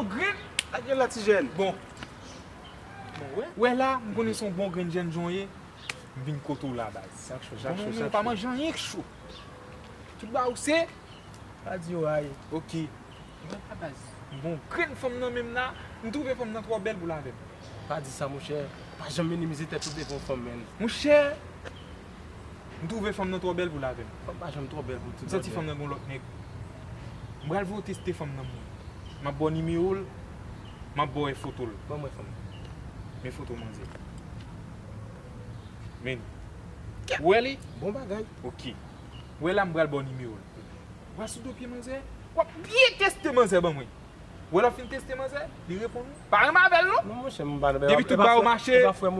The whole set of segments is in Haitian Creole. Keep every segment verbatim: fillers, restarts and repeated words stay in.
Grenn, lage la ti jèn. Bon. Bon, wè. Wè la, m konnen se yon bon grenn jèn jan w ye. M vin kote w la, baz. Chak jou, chak jou, chak jou. Ou pa manje anyen k cho. Tout bagay ou se. Pa di yo ayen. Ok. Wè la, baz. M gon grenn fanm nan menm la. M twouve fanm nan twò bèl pou l avè m. Pa di sa, monchè. Pa janm minimize tèt ou devan yon fanm, menn. Monchè, m twouve fanm nan twò bèl pou l avè m. Fanm pa janm twò bèl pou tout. M santi fanm nan gon lòt nèg. M pral voye w teste fanm nan, mwen. M ap ba w nimewo l, m ap ba w foto l. Ban mwen fanm nan. Men foto manzè. Men. Ou wè li? Bon bagay. Ok. Ou wè la, m pral ba w nimewo l. W a sou do pye manzè, w ap byen teste manzè ban mwen. Ou wè lè w fin teste manzè, li reponn ou. Pa renmen avè l non. Non, monchè, m pa nan. Depi tout bagay ou mache,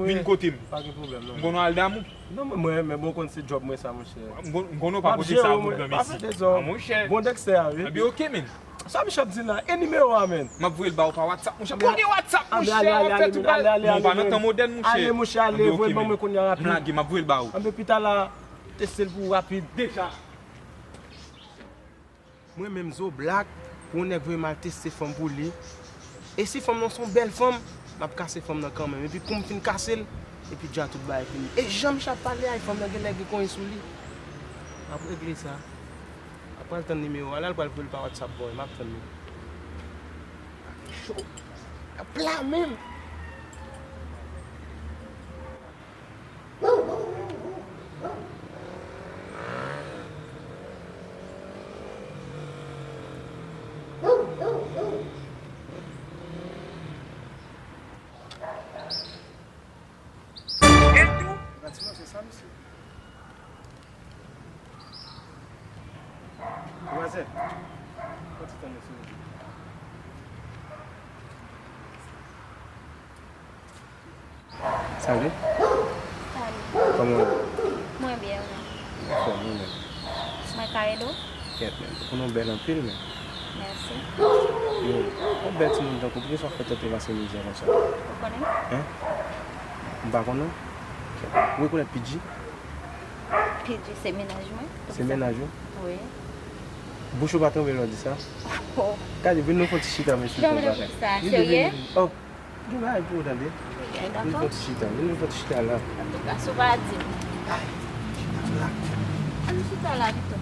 vin kote m. Pa gen pwoblèm, non. M konn w al damou. Non, mwen, mwen, mwen, bon, konn se djòb mwen sa, monchè. M konn, m konn w pa pote sa bout nan mesi. Ah, monchè. Bon Dexter, wi. Ebyen, ok, men. Sa misye ap di la, e nimewo a, men. M ap voye l ba ou pa WhatsApp, monchè. Ou gen WhatsApp, monchè, w ap fè tout bagay. Non, pa nan tan modèn, monchè. Ale, monchè, ale, voye l ban mwen kounye a rapid. M lage, m ap voye l ba ou. Anben, pita la, teste l pou ou rapid. Deja. Mwen menm, Zo Black, pou yon nèg voye m al teste fanm pou li. E si fanm nan se yon bèl fanm, m ap kase fanm nan kanmenm. Epi pou m fin kase l, epi dja tout bagay fini. E jan misye ap pale a, e fanm nan genlè gen konyen sou li. M ap regle sa. M ap pral tann nimewo a la, l pral voye l pa WhatsApp, boy. M ap tann li. Cho. Ap la menm. Pratiman, se sa, mesye. Vwazin, fò ti tann yo, silvouplè. Salut. Salut. Kòman w ye? Mwen byen, wi. Anfòm, ou menm? Mwen ka ede w? Kèt, men. Ou konnen w bèl anpil, men. Mèsi. Yo, yon bèl timoun tankou w, poukisa w fè tèt ou pase mizè konsa? Ou konnen m? Hein? M pa konnen w? Kèt. Ou rekonèt P G? P G se mennaj mwen. Se mennaj ou? Wi. Bouch ou pa tranble lè w di sa? Oh. Gade, vin nou fè yon ti chita, men, sou bagay. Jan w di sa, serye? Oh. Gen bagay pou ou tande. Vin fè yon ti chita, vin nou fè yon ti chita la. Antouka, si w pa di m. Ay, chita la. Ann chita la pito.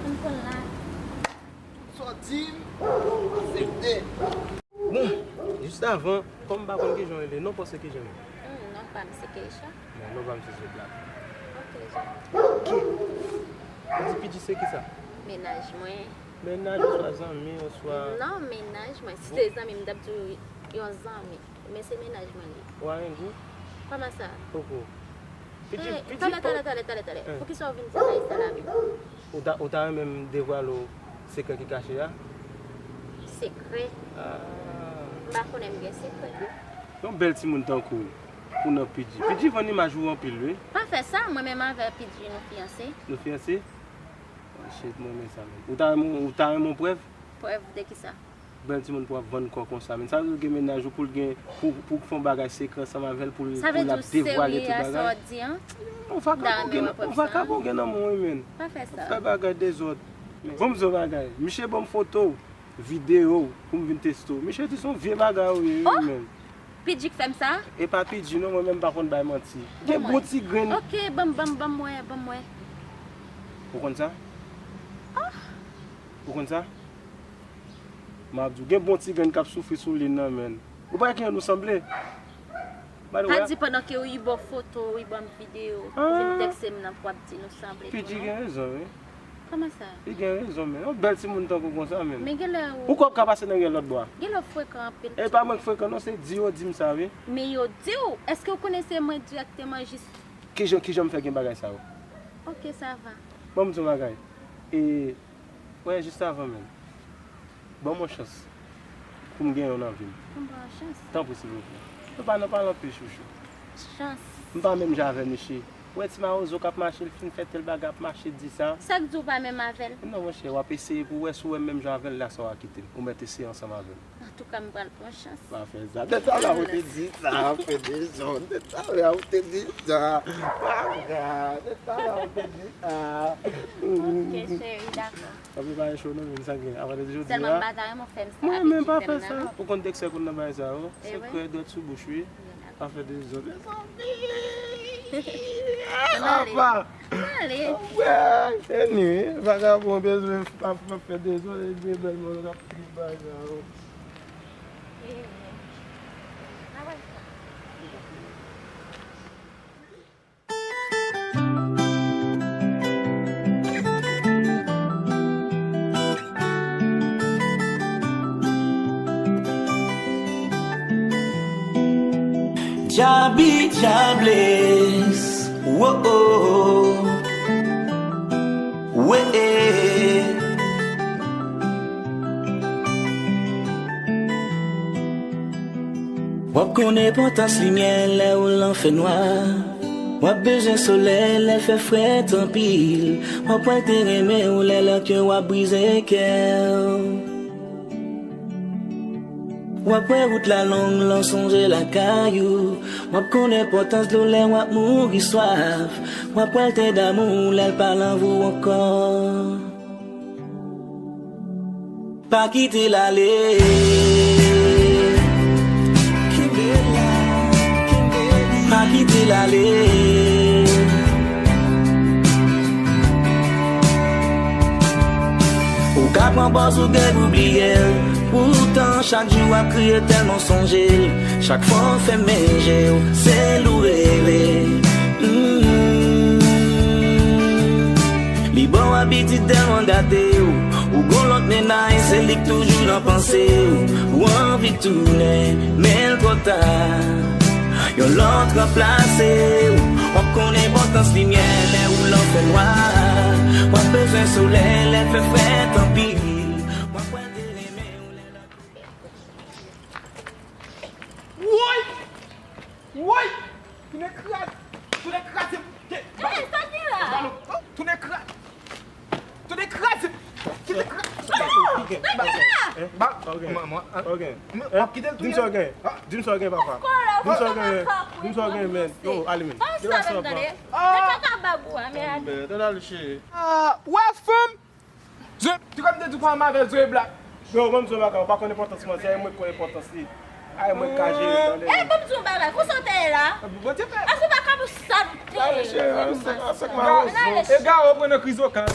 Ann pran la. Sa w di m, aksepte. Bon, jis avan, kòm m pa konn kijan w rele, non pa w se kijan w rele? Hmm, non pa m se Keisha. Bon, non pa m se Zo Black. Ok, Zo. Ok. Ou di P G se kisa? Mennaj mwen. Mennaj oswa zanmi oswa? Non, mennaj mwen. Si se zanmi, m t ap di w yon zanmi. Men se mennaj mwen li. Ou a rengou? Kòman sa? Poko. Pidji, eh, Pidji, talè, talè, talè, talè, talè. Eh. Poukisa w vin fè bagay sa la menm? Ou ta, ou ta renmen m devwale w sekrè ki kache a? Sekrè? Ah. M pa konnen m gen sekrè. Yon bèl timoun tankou w, pou nan Pidji. Pidji vann imaj ou anpil, wi. Pa fè sa, mwen menm avè Pidji nou fiyanse. Nou fiyanse? Oh, shit, mwen renmen sa menm. Ou ta renmen, ou ta renmen yon prèv? Prèv de kisa? Bèl timoun pou ap vann kò konsa, men sa vle di w gen mennaj ou pou l gen, pou, pou w fè yon bagay sekrè ansanm avè l, pou l, pou l ap devwale tout bagay. Sa vle di w serye a sa w ap di an? Yon vakabon gen, yon vakabon gen nan men w, wi, men. Pa fè sa. Fè bagay dezòd. Bon, m di w bagay. Misye ban m foto w, videyo w, pou m vin teste w. Misye di se yon vye bagay ou ye, wi, men. Pidji k fè m sa? E pa Pidji non, mwen menm m pa konn bay manti. Gen bon ti grenn. Ok, ban m, ban m, ban m wè, ban m wè. Ou konn sa? Ah. Ou konn sa? M ap di w, gen bon ti grenn k ap soufri sou li nan, menn. Ou pa wè kijan nou sanble? Pa di pandan ke w ba w foto, w ba m videyo, ou vin tèkse m nan pou w ap di nou sanble tou, non? Pidji gen rezon, wi. Kòman sa? Li gen rezon, men. Yon bèl timoun tankou w konsa, menn. Men genlè ou... Ou kwè w ka pase nan yon lòt bò a? Genlè w frekan anpil tou. E pa mwen k frekan, non, se di yo di m sa, wi. Men yo di w? Èske w konnen se mwen dirèkteman jis... Kijan, kijan m fè gen bagay sa yo? Ok, sa va. Ban m di w yon bagay. E, wè, jis avan menm. Ban m yon chans pou m gen yon nan vi m. Pou m ba w chans? Tanpri, silvouplè. Nou pa nan pale anpil, chouchou. Chans. M pa menm jan avè misye. Ou wè ti mawozo k ap mache, l fin fè tèl bagay, ap mache di sa. Sa k di w pa menm avè l? Non, monchè, w ap eseye pou w wè si w wè m menm jan avè l, la sa w a kite l. Ou mèt eseye ansanm avè l. Antouka, m pral pran chans. Pa fè sa. Depi talè a ou te di sa, ou fè dezòd. Depi talè a ou te di sa. Paga, depi talè a ou te di sa. Ok, cheri, dakò. W ap prepare cho nou, men sa gen. Apati de jodi a. Sèlman m pa ta renmen w fè m sa. Mwen menm pa fè sa. Ou konn dèk sè konn nan bagay sa yo. Sekrè dwèt sou bouch, wi. Pa fè dezòd. Apa. Anyway, vagabon bezwen pa fè dezòd, e byen bèl moun k ap di bagay sa yo. Djabi djables, wo, wo, we. W ap konn enpòtans limyè lè ou lan fènwa. W ap bezwen solèy lè l fè frèt anpil. W ap wè l te renmen w lè lòt yo ap brize kè w. W ap wè wout la long lè w sonje lakay ou. W ap konn enpòtans dlo lè w ap mouri swaf. W ap wè l te damou w lè l pa l anvi w ankò. Pa kite l ale. Kenbe la, kenbe la. Pa kite l ale. Ou ka pran pòz ou gen pou bliye l. Poutan chak jou w ap kriye tèlman w sonje l. Chak fwa w fèmen je w, se l ou rele. Mm. Li ba w abitid tèlman gate w. Ou gon lòt mennaj, se li k toujou nan panse w. Ou anvi tounen, men l twò ta. Yon lòt ranplase w. W ap konn enpòtans limyè lè ou lan fènwa. W ap bezwen solèy lè fè frèt anpil. W ap wè l te renmen w lè l ap Woy! Woy! Tounen kraze! Tounen kraze! Hey, sa ki la? Balon! Oh, tounen kraze! Tounen kraze! Tounen kraze! Balon! Balon! Ba, ok. Mwen, mwen, an? Ok. Mwen, w ap kite l tounen? Di m sa w gen. Ah. Di m sa w gen, papa. Di m sa w gen. Di m sa w gen, men. Yo, ale, men. Fè sa menm, tande. Ah! Nan kaka bab ou a, men ale. Tande, ale, cheri. Ah, wè, fanm! Zwe, ti kòm te di w pa m avè Zwe Black. Yo, ban m di w yon bagay, ou pa konn enpòtans manzè, e mwen k konn enpòtans li. Ay, mwen k ka jere l nan men. Eh, ban m di w yon bagay, konsa w te ye la? Bondye fè. Afe pa ka pou sa nou te ye. Ega, ou pran nan kriz okan.